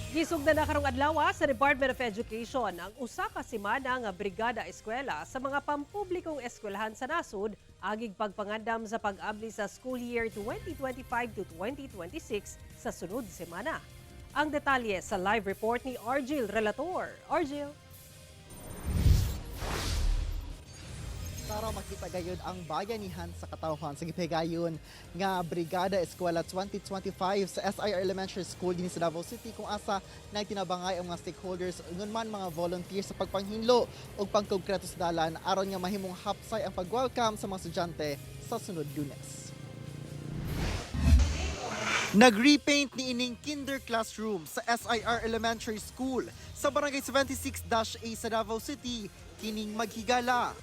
Gisugdan na karong adlaw sa Department of Education ang usa ka semana nga Brigada Eskwela sa mga pampublikong eskwelahan sa nasod agig pagpangandam sa pag-abli sa school year 2025 to 2026 sa sunod semana. Ang detalye sa live report ni Argil Relator. Argil. Para makita gayud ang bayanihan sa katawhan sa gipahigayon nga Brigada Eskwela 2025 sa SIR Elementary School dinhi sa Davao City, kung asa nagtinabangay ang mga stakeholders ingon man mga volunteers sa pagpanghinlo ug pagkonkreto sa dalan aron nga mahimong hapsay ang pag-welcome sa mga estudyante sa sunod Lunes. Nag-repaint ni ining kinder classroom sa SIR Elementary School sa Barangay 76-A sa Davao City kining maghigala.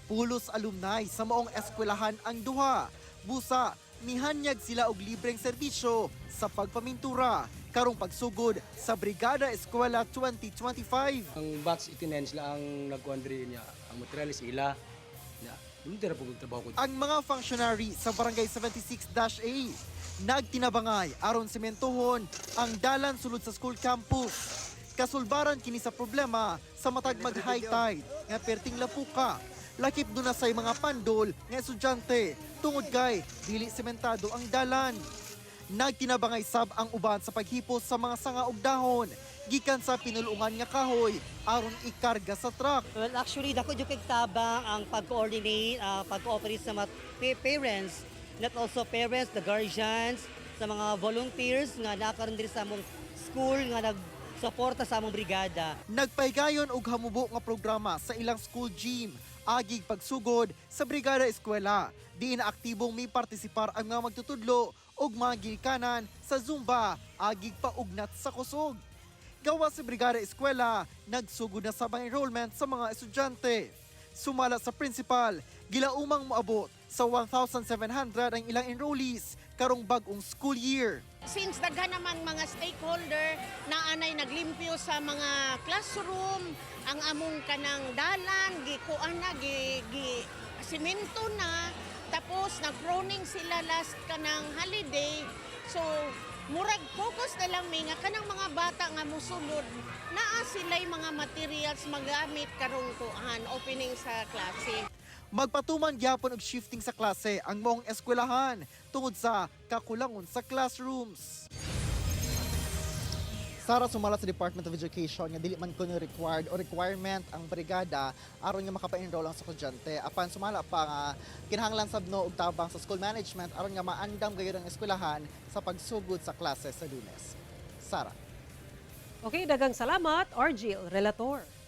Pulos alumni sa maong eskwelahan ang duha. Busa, mihanyag sila og libreng serbisyo sa pagpamintura karong pagsugod sa Brigada Eskwela 2025. Ang batch 89 sila ang nagkuhan diri niya. Ang materials ila. Nya, volunteer po kog trabaho ko. Ang mga functionary sa Barangay 76-A nagtinabangay aron sementohon ang dalan sulod sa school campus. Kasulbaran kini sa problema sa matag mag high tide nga perting lapuka. Lakip duna say mga pandol nga estudyante tungod kay dili sementado ang dalan. Nagtinabangay sab ang uban sa paghipos sa mga sanga ug dahon gikan sa pinulungan nga kahoy aron ikarga sa truck. Well, actually, dako jud kay tabang ang pag-coordinate, pag-cooperate sa mga parents, not also parents, the guardians, sa mga volunteers nga nakaroon diri sa among school nga nagsuporta sa among brigada. Nagpahigayon og hamubo nga programa sa ilang school gym agig pagsugod sa Brigada Eskwela. Diin na aktibong mipartisipar ang mga magtutudlo ug mga ginikanan sa Zumba agig paugnat sa kusog. Gawa sa Brigada Eskwela, nagsugod na sa mga enrollment sa mga estudyante. Sumala sa principal, gilaumang moabot sa 1,700 ang ilang enrollees karong bag-ong school year. Since daghan naman mga stakeholder na anay naglimpyo sa mga classroom, ang among kanang dalan, gikuan na, gi simento na, tapos nag-proning sila last kanang holiday. So, murag focus na lang mi nga kanang mga bata nga musulod, naa sila'y mga materials magamit karong kuan opening sa klase. Magpatuman gyapon og shifting sa klase ang maong eskwelahan tungod sa kakulangon sa classrooms. Sara, sumala sa Department of Education nga dili man kuno required o requirement ang brigada aron nga makapa-enroll ang estudyante. Apan sumala pa nga kinahanglan sab no og tabang sa school management aron nga maandam gayud ang eskwelahan sa pagsugod sa klase sa Lunes. Sara. Okay, daghang salamat, Argil Relator.